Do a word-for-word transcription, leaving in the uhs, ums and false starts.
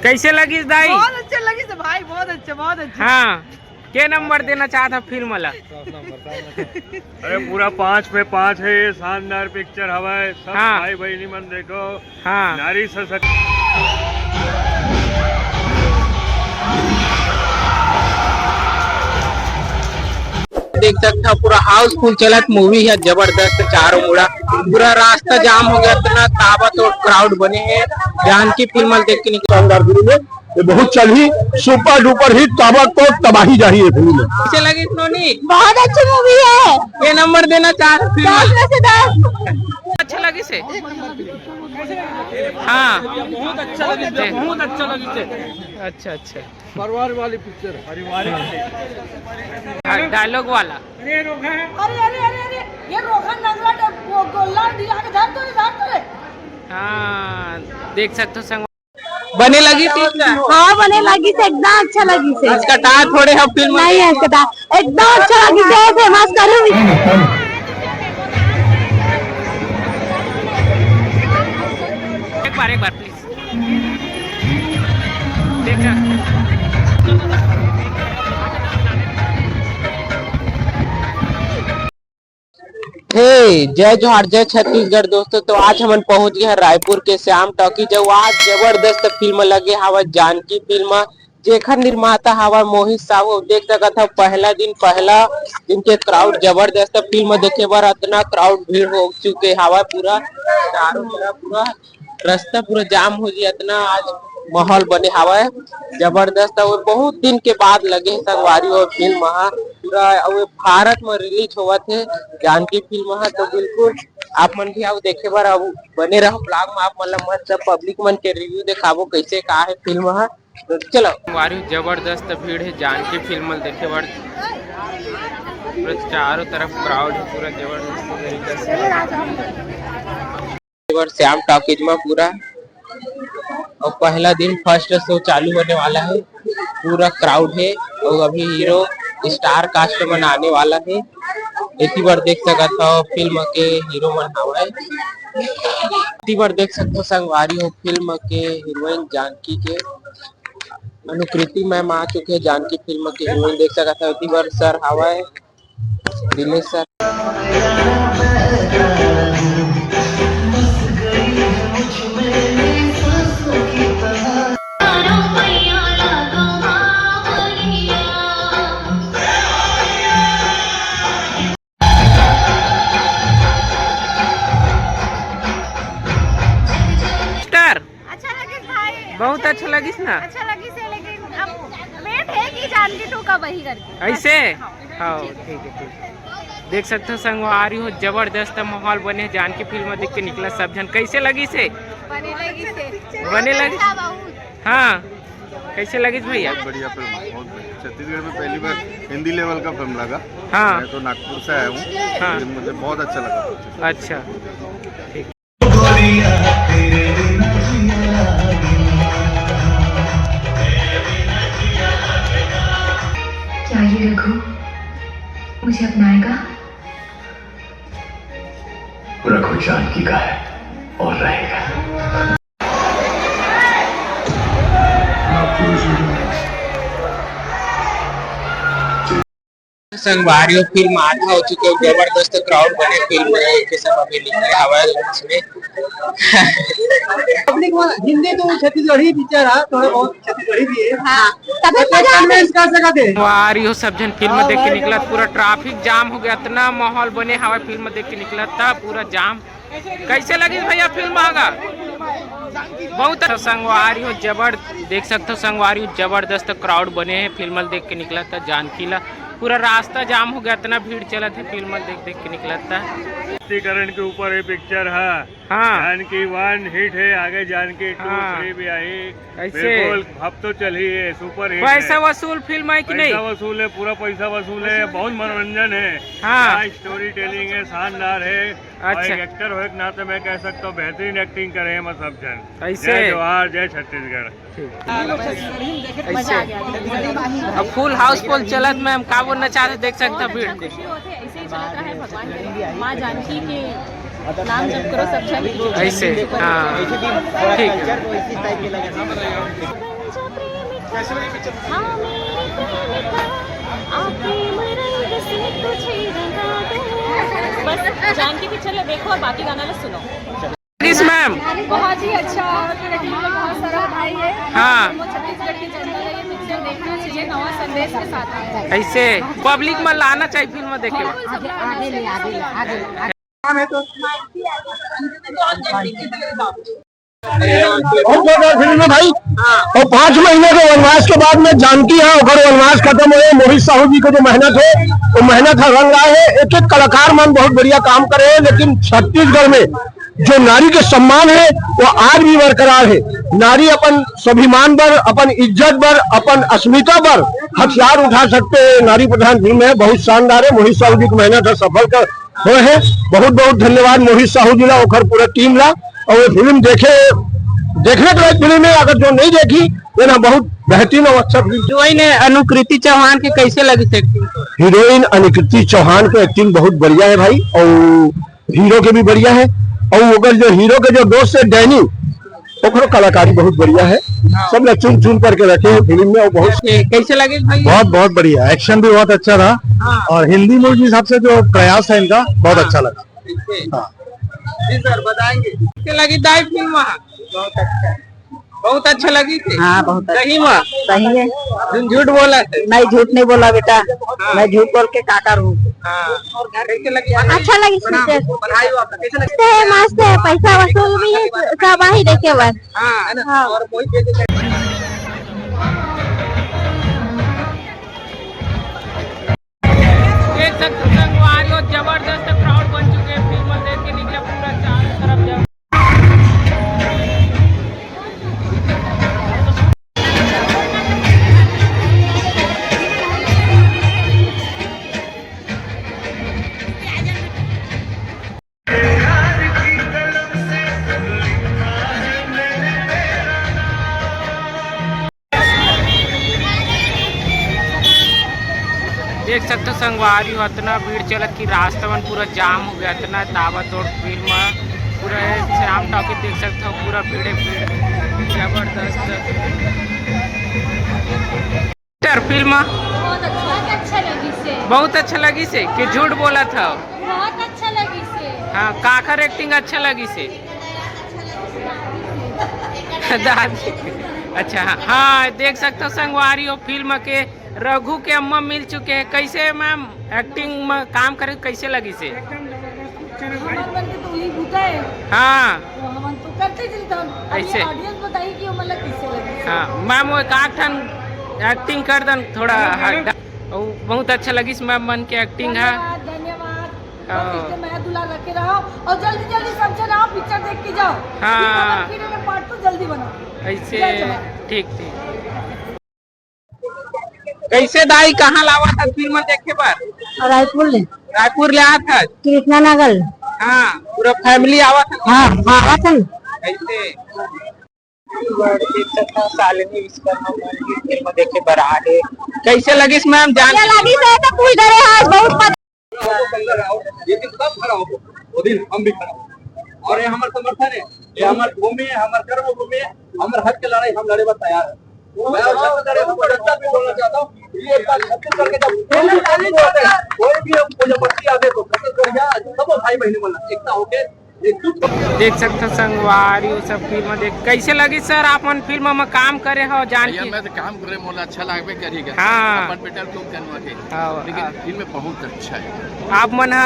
कैसे लगिस दाई? बहुत अच्छा लगिस भाई, बहुत अच्छा, बहुत अच्छा। हाँ, के नंबर देना चाहत हव फिल्म ला? अरे, पूरा पाँच पे पाँच है, ये शानदार पिक्चर हवय। सब हाँ। भाई बहिनी मन देखो। हाँ। नारी सशक्त। देख सकत हव, पूरा हाउसफुल चलत, मूवी हे जबरदस्त, चारों मुड़ा पूरा रास्ता जाम हो गया, इतना ताबड़तोड़ क्राउड बने हे। जानकी फिल्म देख के निकल शानदार फिल्म है, ये बहुत चलही, सुपर डुपर हिट, ताबड़तोड़ तबाही जाही ये फिल्म। कैसे लगिस नोनी? बहुत अच्छी मूवी है। के नंबर देना चाहत हव फिल्म? दस में से दस। अच्छा लगिस हे? हाँ। बहुत अच्छा लगिस हे, बहुत अच्छा लगिस हे। अच्छा, अच्छा। परिवार वाली पिक्चर है। हाँ, डायलॉग वाला। अरे, अरे, अरे, अरे, ये रोगन नंगरा ड-, गो-, गोल्ला ढिला के धर तो रे, धर तो रे। हाँ, देख सकत हव संग। बने लगिस हे? हाँ, बने लगिस हे, एकदम अच्छा लगिस हे। हचकटात थोड़े हव फिल्म? नहीं हचकटात, एकदम अच्छा लगिस हे, फेमस करूँ। एक बार, एक बार प्लीज। देख। हे, जय जोहार, जय छत्तीसगढ़ दोस्तों। तो आज हमन पहुंच गए हैं रायपुर के श्याम टॉकीज, अउ आज जबरदस्त फिल्म लगे हवय, जानकी फिल्म, जेखर निर्माता हवय मोहित साहू। देख सकत हव, पहला दिन, पहला दिन के क्राउड जबरदस्त, फिल्म देखे बर अतना क्राउड भीड़ हो चुके हवय, पूरा चारों तरफ पूरा रास्ता पूरा जाम हो जी, इतना आज माहौल बने हवय जबरदस्त। अउ बहुत दिन के बाद लगे हे संगवारी हो फिल्म ह पूरा, अउ भारत में रिलीज होवत हे जानकी फिल्म ह। तो बिल्कुल आप मन भी आओ देखे बर, अउ बने रहो ब्लॉग में, आप मन ला मस्त पब्लिक मन के रिव्यू देखाबो कैसे का हे फिल्म ह। तो चलो। संगवारी हो जबरदस्त भीड़ हे जानकी फिल्म ल देखे बर, पूरा चारों तरफ क्राउड हे पूरा जबरदस्त तरीका से। बार श्याम टॉकीज में पूरा, अउ पहला दिन फर्स्ट शो चालू होने वाला हे, पूरा क्राउड हे अउ अभी हीरो स्टार कास्ट मन आने वाला हे। एती बर देख सकत हव फिल्म के हीरो मन हवय, एती बर देख सकत हव संगवारी हो फिल्म के हीरोइन जानकी के अनुकृति मैम आ चुके हे जानकी फिल्म के हीरोइन देख सकत हव, एती बर सर हवय। दिनेश सर। स्टार। अच्छा लगिस भाई। बहुत अच्छा लगिस ना? अच्छा लगिस हे, लेकिन अब वेट हे कि जानकी टू कब आही करके। ऐसे? हाँ। हाँ, ठीक हे, ठीक हे। देख सकत हव संगवारी हो, जबरदस्त माहौल बने हे जानकी फिल्म देख के निकलत सब झन। कैसे लगिस हे? बने लगिस हे। बने लगिस? अच्छा, बहुत। हाँ, कैसे लगिस भैया? बहुत बढ़िया फिल्म, बहुत बढ़िया। छत्तीसगढ़ में पहली बार हिंदी लेवल का फिल्म लगा। हाँ। मैं तो नागपुर से आया हूँ, हाँ। लेकिन मुझे बहुत अच्छा लगा। अच्छा, ठीक। क्या ये रघु मुझे अपनाएगा? रघु जानकी का है और रहेगा। संगवारी हो, फिल्म आधा हो चुके हे, जबरदस्त क्राउड बने फिल्म के सब अभी निकले हवा है इसमें। पब्लिक मन हिंदी तो छत्तीसगढ़ी पिक्चर है, थोड़ा बहुत छत्तीसगढ़ी भी है। हाँ, तभी मजा आती है। कन्विंस कर सकते हैं। संगवारी हो, सब झन फिल्म देख के निकलत, पूरा ट्रैफिक जाम हो गया, इतना माहौल बने हवा फिल्म देख के निकलत था, पूरा जाम। कैसे लगिस भैया फिल्म आगा? बहुत अच्छा संगवारी हो, जबर देख सकते हो संगवारी हो, जबरदस्त क्राउड बने हे फिल्म ल देख के निकलत था जानकी ला। पूरा रास्ता जाम हो गया, इतना भीड़ चलत हे फिल्म ल देख देख के निकलत था। सशक्तिकरण के ऊपर ये पिक्चर है। हाँ। जानकी वन हिट है, आगे जानकी टू हाँ। थ्री भी आई। ऐसे। बिल्कुल, अब तो चली है, सुपर हिट पैसा है। वसूल फिल्म है कि पैसा नहीं? वसूल है, पूरा पैसा वसूल है, बहुत मनोरंजन है। हाँ। क्या स्टोरी टेलिंग है, शानदार है। और अच्छा। एक एक्टर होने के नाते मैं कह सकता हूँ, बेहतरीन एक्टिंग करे हैं हम सब जन। ऐसे। जय जोहार, जय छत्तीसगढ़। ठीक। ऐसे। अब फुल हाउसफुल चलत में हम का बोलना चाहते, देख सकते हैं भीड़। ऐसे ही चलत रहे भगवान करे। माँ जानकी के नाम जप करो सब जन। ऐसे, हाँ। ठीक। हाँ मेरी प्रेमिका, आप प्रेम रंग से तुझे रंगा दो। बस जानकी पिक्चर ला देखो और बाकी गाना ला सुनो। किस मैम? बहुत ही अच्छा, और फिर हम लोग बहुत सारा बधाई है। हाँ। छत्तीसगढ़ की जनता को ये पिक्चर देखना चाहिए, नवा संदेश के साथ आया है। ऐसे पब्लिक में लाना चाहिए फिल्म देखे। बिल्कुल, सब लोग आगे ले, आगे ले, आगे ले। बहुत जोरदार फिल्म है भाई। और पाँच महीने के वनवास के बाद में जानकी है, ओकर वनवास खत्म होए, मोहित साहू जी के जो मेहनत है, वो मेहनत हर रंग आए है। एक एक कलाकार मन बहुत बढ़िया काम करे हैं, लेकिन छत्तीसगढ़ में जो नारी के सम्मान है, वो आज भी बरकरार है। नारी अपन स्वाभिमान पर, अपन इज्जत पर, अपन अस्मिता पर हथियार उठा सकते हैं। नारी प्रधान फिल्म है, बहुत शानदार है। मोहित साहू जी की मेहनत है, सफल कर होए हैं। बहुत बहुत धन्यवाद मोहित साहू जी ला, ओकर पूरा टीम ला। और ये फिल्म देखे, देखने के लायक फिल्म है। अगर जो नहीं देखी, तो ना, बहुत बेहतरीन और अच्छा फिल्म। हीरोइन अनुकृति चौहान के कैसे लगी acting? हीरोइन अनुकृति चौहान के एक्टिंग बहुत बढ़िया है भाई, और हीरो के भी बढ़िया है। और ओकर जो हीरो के जो दोस्त है डैनी, ओकरो कलाकारी बहुत बढ़िया है। हाँ। सब लोग चुन चुन करके रखे हैं फिल्म में, और बहुत ये कैसे लगे भाई? बहुत, बहुत बढ़िया, एक्शन भी बहुत अच्छा रहा। हाँ। और हिंदी मूवी के हिसाब से जो प्रयास है इनका, बहुत हाँ। अच्छा लगा। ठीक है। हाँ। जी सर, बताएंगे। कैसे लगी दाई फिल्म? बहुत अच्छा है। बहुत अच्छा लगी थी? हाँ, बहुत अच्छा। सही में? सही है। तुम झूठ बोला थे? नहीं, झूठ नहीं बोला बेटा। हाँ। मैं झूठ बोल के का करूँ? हाँ। और कैसे लगी? अच्छा लगी प्रणाम। पिक्चर। बधाई हो आपका। कैसे लगी? मस्त है, मस्त है, पैसा वसूल भी है, सब वही देखे बस। हाँ, है ना? हाँ। और कोई देख सकते हो संगवारी हो, जबरदस्त क्राउड बन चुके हैं। फिल्म देख के निकले पूरा चारों तरफ जब देख सकते हो संगवारी हो, अतना भीड़ चलत कि रास्ता मन पूरा जाम हो गया, अतना ताबड़तोड़ भीड़ में पूरा ये श्याम टॉकीज देख सकते हो, पूरा भीड़े भीड़, जबरदस्त। सर, फिल्म बहुत अच्छा, बहुत अच्छा लगी से। बहुत अच्छा लगी से कि झूठ बोला था? बहुत अच्छा लगी से। हाँ, काकर एक्टिंग अच्छा लगी से? दादी। अच्छा, हाँ, हाँ, देख सकते हो संगवारी हो, फिल्म के रघु के अम्मा मिल चुके हैं। कैसे मैम एक्टिंग में काम करे, कैसे लगी से? एकदम जबरदस्त पिक्चर है भाई। हमर मन के तो वही बूता है। हाँ। तो हमन तो करते चलते हन। अब ये ऐसे। ऑडियंस बताइए कि वो मतलब कैसे लगी। हाँ, मैम वो एक आध ठन एक्टिंग कर दन थोड़ा। हाँ, हट। वो बहुत अच्छा लगी मैम मन के एक्टिंग है। धन्यवाद, धन्यवाद। हाँ। बस इससे मया दुलार रखे रहो और जल्दी जल्दी सब जन आओ, पिक्चर देख के जाओ। हाँ। फिर अगर पार्ट टू जल्दी बनाओ। ऐसे। जय जोहार। ठीक, ठीक। कैसे दाई, कहाँ लावा था फिल्म देखे बर? रायपुर ले। रायपुर ले आया था? कृष्णा नगर। हाँ, पूरा फैमिली आवा था? हाँ, हाँ, आवा था। कैसे? देख सकता हूँ, शालिनी विश्वकर्मा मन फिल्म देखे बर आ गे। कैसे लगिस मैम जान? बढ़िया लगिस है, तो पूछ रहे हैं, बहुत पता। ये दिन सब खड़ा हो, वो दिन हम भी खड़ा हो। और ये हमारा समर्थन है, ये हमारी भूमि है, हमारी कर्म भूमि है, हमारे हक की लड़ाई हम लड़े बर तैयार है। मैं और छत्तीसगढ़ को जनता भी बोलना चाहता हूँ कि एक बार छत्तीसगढ़ के जब कोई भी, कोई भी मुझे बस्ती आ गए तो छत्तीसगढ़ या सब भाई बहन बोलना एकता होके एक जुट। देख सकते हो संगवारी, वो सब फिल्म देख। कैसे लगी सर, आप मन फिल्म में काम करे हो जान भैया, की? मैं तो काम करे, मोला अच्छा लागबे करी गा। हाँ। अपन बेटा लोग करवा के। हाँ, लेकिन हाँ। फिल्म बहुत अच्छा है। आप मन ह